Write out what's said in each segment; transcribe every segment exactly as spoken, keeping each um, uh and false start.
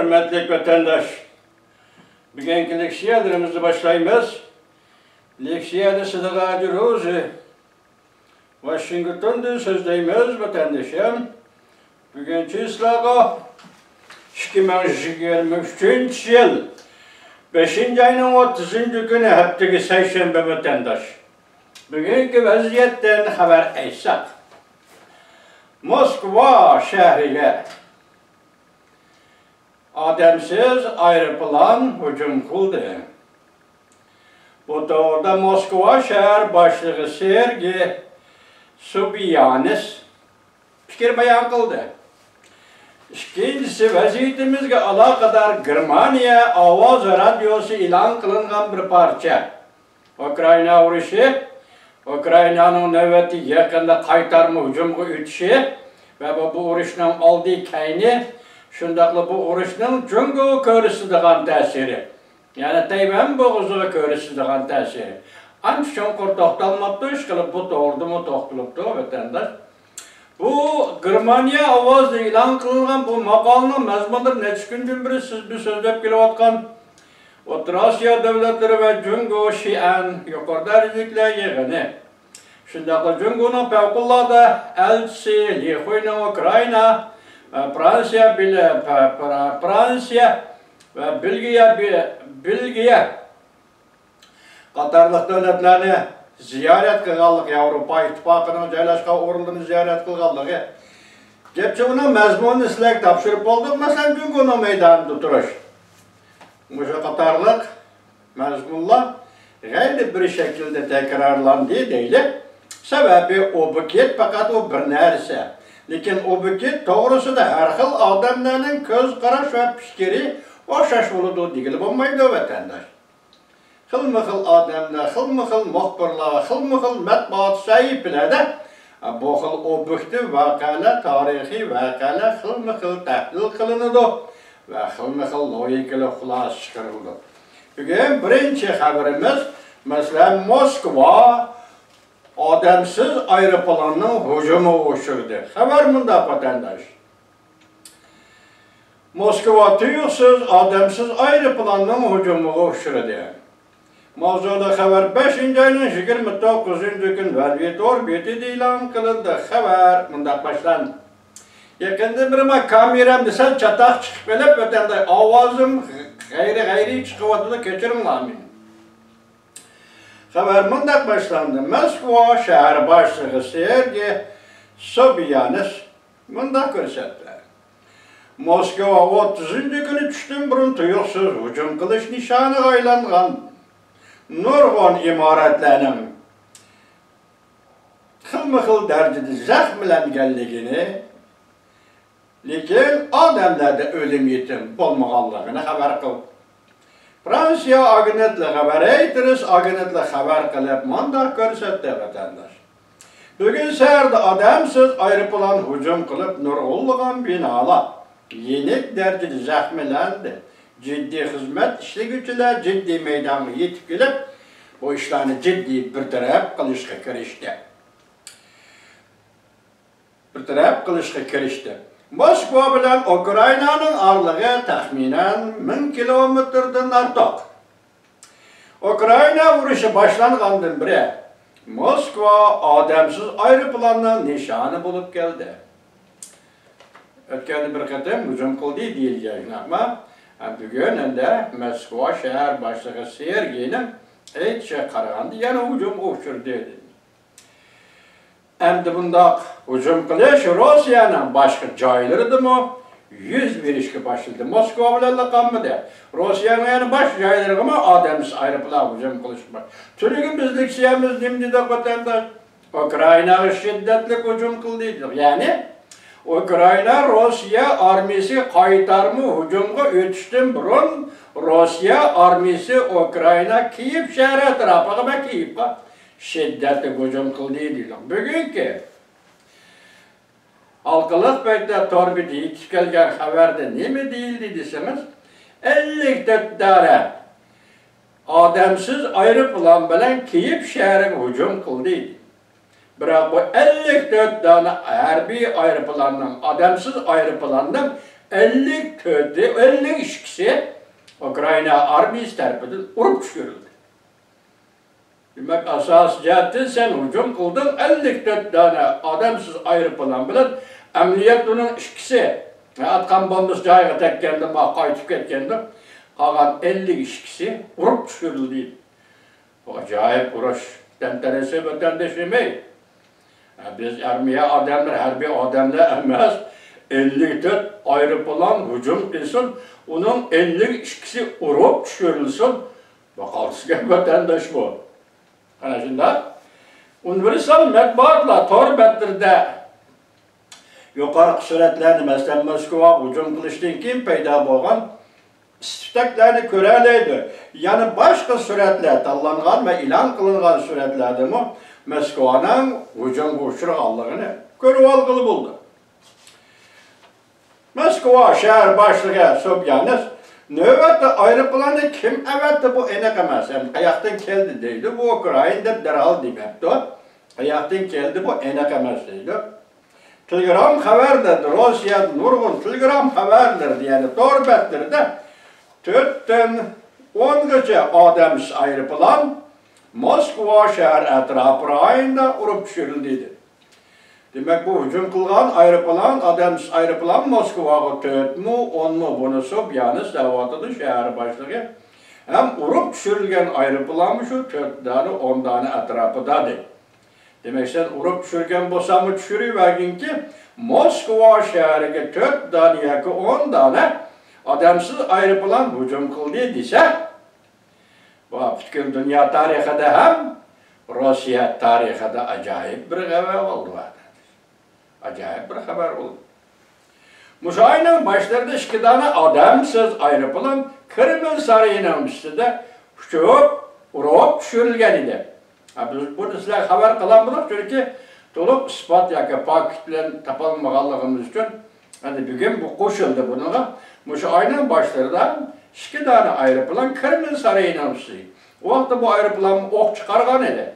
ھۆرمەتلىك ۋەتەنداش، بۈگۈنكى لېكسىيەلىرىمىزنى باشلايمىز. لېكسىيەدە سىدىق ھاجى روزى ۋاشىنگتوندىن سۆزلەيمىز، ۋەتەندىشىم. بۈگۈن چىسلاغا ئىككى مىڭ يىگىرمە ئۈچىنچى يىل بەشىنچى ئاينىڭ ئوتتۇزىنچى كۈنى، ھەپتىگە سەيشەنبە، ۋەتەنداش. بۈگۈنكى ۋەزىيەتتىن خەۋەر ئېيتساق، موسكۋا شەھىرىگە ئادەمسىز ئايروپىلان ھۇجۇم قىلدى. بۇ توغرىدا موسكۋا شەھەر باشلىقى سېرگېي سوبىيانىس پىكىر بايان قىلدى. ئىككىنچىسى، ۋەزىيىتىمىزگە ئالاقىدار گېرمانىيە ئاۋازى رادىيوسى ئېلان قىلىنغان بىر پارچە ئۇكرائىنا ئۇرۇشى، ئۇكرائىنانىڭ نۆۋەتتە يېقىندا قايتارما ھۇجۇمغا ئۆتۈشى ۋە بۇ، بۇ ئۇرۇشنىڭ ئالدى كەينى، شۇنداقلا بۇ ئۇرۇشنىڭ جۇڭگوغا كۆرسىتىدىغان تەسىرى، يەنى تەيۋەن بوغۇزىغا كۆرسىتىدىغان تەسىرى ئانچە چوڭقۇر توختالماپتۇ، ئىشقىلىپ بۇ توغرىدىمۇ توختىلىپتۇ، ۋەتەنداش. بۇ گېرمانىيە ئاۋازىدا ئېلان قىلىنغان بۇ ماقالىنىڭ مەزمۇنلىرى نەچچە كۈندىن بېرى سىز بىر سۆزلەپ كېلىۋاتقان ئوتتۇرا ئاسىيا دۆلەتلىرى ۋە جۇڭگو شىئەن يۇقىرى دەرىجىلىكلەر يىغىنى، شۇنداقلا جۇڭگونىڭ پەۋقۇلئاددە ئەلچىسى لى خۇينىڭ ئۇكرائىنا، ئە، فرانسىيە، بىل-، پە-، پە-، فرانسىيە ۋە بېلگىيە، بې-، بېلگىيە قاتارلىق دۆلەتلەرنى زىيارەت قىلغانلىقى، ياۋروپا ئىتتىپاقىنىڭ جايلاشقان ئورۇنلىرىنى زىيارەت قىلغانلىقى. گەرچە ئۇنىڭ مەزمۇنىنى سىلەرگە تاپشۇرۇپ بولدۇق، مەسىلەن، جۇڭگونىڭ مەيدانىدا تۇرۇش. مۇشۇ قاتارلىق مەزمۇنلار غەيرىي بىر شەكىلدە تەكرارلاندى دەيلى. سەۋەبى، ئوبيېكت پەقەت ئۇ بىر نەرسە. لېكىن ئوبيېكت توغرىسىدا ھەر خىل ئادەملەرنىڭ كۆز قاراش ۋە پىكرى ئوخشاش بولىدۇ دېگىلى بولمايدۇ، ۋەتەنداش. خىلمۇ خىل ئادەملەر، خىلمۇ خىل مۇخبىرلار، خىلمۇ خىل مەتبۇئات سەھىپىلەردە بۇ خىل ئوبيېكتىپ ۋەقەلەر، تارىخىي ۋەقەلەر خىلمۇ خىل تەھلىل قىلىنىدۇ ۋە خىلمۇ خىل لوگىكىلىق خۇلاسە چىقىرىلىدۇ. بۈگۈن بىرىنچى خەۋىرىمىز، مەسىلەن، موسكۋا ئادەمسىز ئايروپىلاننىڭ ھۇجۇمىغا ئۇچرىدى. خەۋەر مۇنداق، ۋەتەنداش. موسكۋا تۇيۇقسىز ئادەمسىز ئايروپىلاننىڭ ھۇجۇمىغا ئۇچرىدى. ماۋزۇلۇق خەۋەر بەشىنچى ئاينىڭ يىگىرمە توققۇزىنچى كۈنى ۋەلۋېي تور بېتىدە ئېلان قىلىندى. خەۋەر مۇنداق باشلاندى. يېقىندىن بېرى ما كامېرامدا سەل چاتاق چىقىپ قېلىپ، ۋەتەنداش، ئاۋازىم غەيرىي-غەيرىي چىقىۋاتىدۇ، كەچۈرۈڭلار مېنى. خەۋەر مۇنداق باشلاندى. موسكۋا شەھەر باشلىقى سېرگېي سوبىيانىس مۇنداق كۆرسەتتى. موسكۋا ئوتتۇزىنچى كۈنى چۈشتىن بۇرۇن تۇيۇقسىز ھۇجۇم قىلىش نىشانىغا ئايلانغان نۇرغۇن ئىمارەتلەرنىڭ خىلمۇ خىل دەرىجىدە زەخىملەنگەنلىكىنى، لېكىن ئادەملەردە ئۆلۈم يېتىم بولمىغانلىقىنى خەۋەر قىلدى. فرانسىيە ئاگېنتلىقى ۋە رەيتېرس ئاگېنتلىقى خەۋەر قىلىپ مۇنداق كۆرسەتتى، ۋەتەنداش. بۈگۈن سەھەردە ئادەمسىز ئايروپىلان ھۇجۇم قىلىپ، نۇرغۇنلىغان بىنالار يېنىك دەرىجىدە زەخىملەندى. جىددىي خىزمەت ئىشلىگۈچىلەر جىددىي مەيدانغا يېتىپ كېلىپ، بۇ ئىشلارنى جىددىي بىر تەرەپ قىلىشقا كىرىشتى. بىر تەرەپ قىلىشقا كىرىشتى. موسكۋا بىلەن ئۇكرائىنانىڭ ئارىلىقى تەخمىنەن مىڭ كىلومېتىردىن ئارتۇق. ئۇكرائىنا ئۇرۇشى باشلانغاندىن بېرى، موسكۋا ئادەمسىز ئايروپىلاننىڭ نىشانى بولۇپ كەلدى. ئۆتكەندە بىر قېتىم ھۇجۇم قىلدى دېيىلگەن، شۇنداقمۇ؟ ھە، بۈگۈن ئەمدى موسكۋا شەھەر باشلىقى سېرگېينىڭ ئېيتىشىغا قارىغاندا، يەنە ھۇجۇمغا ئۇچرىدى، دېدى. ئەمدى بۇنداق ھۇجۇم قىلىش روسىيەنىڭ باشقا جايلىرىدىمۇ يۈز بېرىشكە باشلىدى. موسكۋا بىلەنلا قالمىدى. روسىيەنىڭ يەنە باشقا جايلىرىغىمۇ ئادەمسىز ئايروپىلان ھۇجۇم قىلىشقا باش-، تۈنۈگۈن بىز لېكسىيەمىز نېمە دېدۇق، ۋەتەنداش؟ ئۇكرائىناغا شىددەتلىك ھۇجۇم قىلدى دېدۇق. يەنى ئۇكرائىنا روسىيە ئارمىيىسى قايتارما ھۇجۇمغا ئۆتۈشتىن بۇرۇن، روسىيە ئارمىيىسى ئۇكرائىنا كىيېۋ شەھىرى ئەتراپىغا ۋە كىيېۋغا شىددەتلىك ھۇجۇم قىلدى دېدۇق. بۈگۈنكى ھالقىلىق پەيتتە تور بېتىگە يېتىپ كەلگەن خەۋەردە نېمە دېيىلدى دېسىڭىز، ئەللىك تۆت دانە ئادەمسىز ئايروپىلان بىلەن كىيېۋ شەھىرىگە ھۇجۇم قىلدى. بىراق بۇ ئەللىك تۆت دانە ھەربىي ئايروپىلاننىڭ، ئادەمسىز ئايروپىلاننىڭ ئەللىك تۆتى، ئەللىك ئىككىسى ئۇكرائىنا ئارمىيىسى تەرىپىدىن ئۇرۇپ چۈشۈرۈلدى. دېمەك، ئاساسىي جەھەتتىن سەن ھۇجۇم قىلدىڭ، ئەللىك تۆت دانە ئادەمسىز ئايروپىلان بىلەن، ئەمەلىيەتتە ئۇنىڭ ئىككىسى ئاتقان بومبىسى جايىغا تەگكەندە، ما قايتىپ كەتكەندە، قالغان ئەللىك ئىككىسى ئۇرۇپ چۈشۈرۈلدى. بۇ ئاجايىپ ئۇرۇش تەنتەنىسى ۋەتەندىشىمىز. بىز ئارمىيە ئادەملەر، ھەربىي ئادەملەر ئەمەس. ئەللىك تۆت ئايروپىلان ھۇجۇم قىلسۇن، ئۇنىڭ ئەللىك ئىككىسى ئۇرۇپ چۈشۈرۈلسۇن. باقالسىز گەپ ۋەتەنداش بۇ. ئەنە شۇنداق. ئۇنىۋېرسال مەتبۇئاتلار تور بەتلىرىدە يۇقىرىقى سۈرەتلەرنى، مەسىلەن، موسكۋاغا ھۇجۇم قىلىشتىن كېيىن پەيدا بولغان ئىس-تۈتەكلەرنى كۆرەلەيدۇ. يەنە باشقا سۈرەتلەر، تاللانغان ۋە ئېلان قىلىنغان سۈرەتلەردىمۇ موسكۋانىڭ ھۇجۇمغا ئۇچرىغانلىقىنى كۆرۈۋالغىلى بولىدۇ. موسكۋا شەھەر باشلىقى سوبيانىس، نۆۋەتتە ئايروپىلاننى كىم ئەۋەتتى، بۇ ئېنىق ئەمەس. ھەم قاياقتىن كەلدى دەيدۇ، بۇ ئۇكرائىن دەپ دەرھال دېمەپتۇ. قاياقتىن كەلدى، بۇ ئېنىق ئەمەس دەيدۇ. تېلېگرام خەۋەرلىرىدە، روسىيەدە نۇرغۇن تېلېگرام خەۋەرلىرىدە، يەنى تور بەتلىرىدە تۆتتىن ئونغىچە ئادەمسىز ئايروپىلان موسكۋا شەھەر ئەتراپى رايونىدا ئۇرۇپ چۈشۈرۈلدى دېدى. دېمەك، بۇ ھۇجۇم قىلغان ئايروپىلان، ئادەمسىز ئايروپىلان موسكۋاغا تۆتمۇ، ئونمۇ، بۇنى سوبيانىس دەۋاتىدۇ، شەھەر باشلىقى. ھەم ئۇرۇپ چۈشۈرۈلگەن ئايروپىلانمۇ شۇ تۆت دانە، ئون دانە ئەتراپىدا دەيدۇ. دېمەك، سەن ئۇرۇپ چۈشۈرگەن بولساڭمۇ چۈشۈرۈۋەرگىنكى، موسكۋا شەھىرىگە تۆت دانە ياكى ئون دانە ئادەمسىز ئايروپىلان ھۇجۇم قىلدى دېسە، بۇ پۈتكۈل دۇنيا تارىخىدا ھەم روسىيە تارىخىدا ئاجايىپ بىر خەۋەر بولدى. ئاجايىپ بىر خەۋەر بولدى. مۇشۇ ئاينىڭ باشلىرىدا ئىككى دانە ئادەمسىز ئايروپىلان كرېمل سارىيىنىڭ ئۈستىدە ئۇچۇپ، ئۇرۇپ چۈشۈرۈلگەن ئىدى. ھە، بىز بۇنى سىلەرگە خەۋەر قىلالمىدۇق، چۈنكى تولۇق ئىسپات ياكى پاكىت بىلەن تاپالمىغانلىقىمىز ئۈچۈن، ئەمدى بۈگۈن بۇ قوشۇلدى بۇنىڭغا. مۇشۇ ئاينىڭ باشلىرىدا ئىككى دانە ئايروپىلان كرېمل سارىيىنىڭ ئۈستىگە. ئۇ ۋاقىتتا بۇ ئايروپىلان ئوق چىقارغان ئىدى.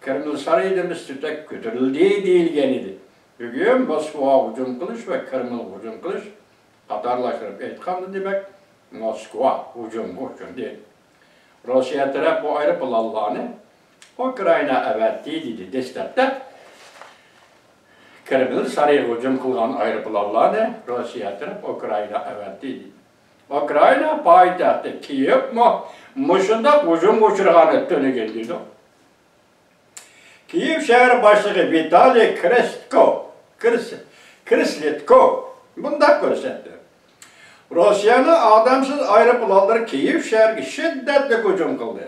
كرېمل سارىيىدا مىس تۈتەك كۆتۈرۈلدى دېيىلگەن ئىدى. بۈگۈن موسكۋاغا ھۇجۇم قىلىش ۋە كرېملغا ھۇجۇم قىلىش قاتارلاشتۇرۇپ ئېيتقاندا، دېمەك، موسكۋا ھۇجۇمغا ئۇچرىدى. روسىيە تەرەپ بۇ ئايروپىلانلارنى ئۇكرائىنا ئەۋەتتى دېدى دەسلەپتە. كرېمل سارىيىغا ھۇجۇم قىلغان ئايروپىلانلارنى روسىيە تەرەپ ئۇكرائىنا ئەۋەتتى دېدى. ئۇكرائىنا پايتەختى كىيېۋمۇ مۇشۇنداق ھۇجۇمغا ئۇچرىغاننى تۈنۈگۈن دېدى. كىيېۋ شەھەر باشلىقى ۋىتالىي كرېستكو، كرېس-، كرېسلېتكو مۇنداق كۆرسەتتى: روسىيەنىڭ ئادەمسىز ئايروپىلانلىرى كىيېۋ شەھىرىگە شىددەتلىك ھۇجۇم قىلدى.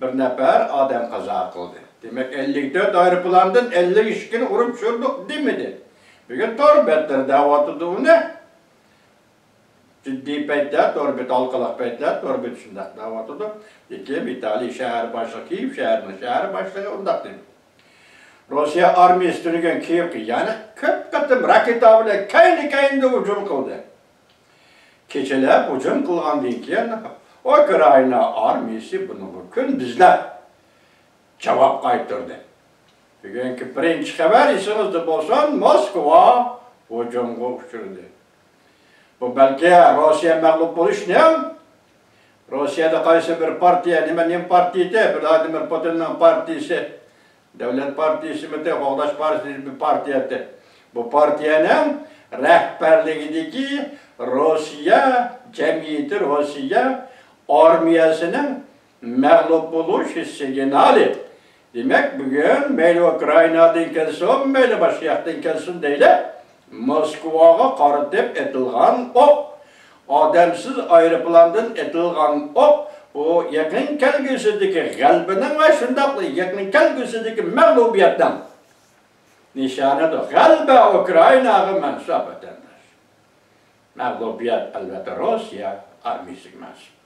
بىر نەپەر ئادەم قازا قىلدى. دېمەك، ئەللىك تۆت ئايروپىلاندىن ئەللىك ئىككىنى ئۇرۇپ چۈشۈردۇق دېمىدى. بۈگۈن تور بەتلىرى دەۋاتىدۇ ئۇنى. جىددىي پەيتلەر، تور بېتى، ھالقىلىق پەيتلەر، تور بېتى شۇنداق دەۋاتىدۇ. لېكىن ۋىتالىي شەھەر باشلىقى، كىيېۋ شەھىرىنىڭ شەھەر باشلىقى ئۇنداق دېدى. روسىيە ئارمىيىسى تۈنۈگۈن كىيېۋغا يەنە كۆپ قېتىم راكېتا بىلەن كەينى-كەينىدە ھۇجۇم قىلدى. كېچىلەپ ھۇجۇم قىلغاندىن كېيىن، ئۇكرائىنا ئارمىيىسى بۇنىڭغا كۈندۈزلەپ جاۋاب قايتۇردى. بۈگۈنكى بىرىنچى خەۋەر ئېسىڭىزدە بولسۇن، موسكۋا ھۇجۇمغا ئۇچرىدى. بۇ بەلكى روسىيە مەغلۇپ بولۇشنىڭ، روسىيەدە قايسى بىر پارتىيە، نېمە، نېمە پارتىيە ئىدى؟ ۋلادىمىر پۇتىننىڭ پارتىيىسى، دۆلەت پارتىيىسىمىدى، قوغداش پارتىيىسى، بىر پارتىيە ئىدى. بۇ پارتىيەنىڭ رەھبەرلىكىدىكى روسىيە جەمئىيىتى، روسىيە ئارمىيەسىنىڭ مەغلۇپ بولۇش سىگنالى. دېمەك، بۈگۈن مەيلى ئۇكرائىنادىن كەلسۇن، مەيلى باشقا ياقتىن كەلسۇن دەيلى، موسكۋاغا قارىتىپ ئېتىلغان ئوق، ئادەمسىز ئايروپىلاندىن ئېتىلغان ئوق، بۇ يېقىن كەلگۈسىدىكى غەلىبىنىڭ ۋە شۇنداقلا يېقىن كەلگۈسىدىكى مەغلۇبىيەتنىڭ نىشانىدۇر. غەلىبە ئۇكرائىناغا مەنسۇپ، ۋەتەنداش. مەغلۇبىيەت، ئەلۋەتتە، روسىيە ئارمىيىسىگە مەنسۇپ.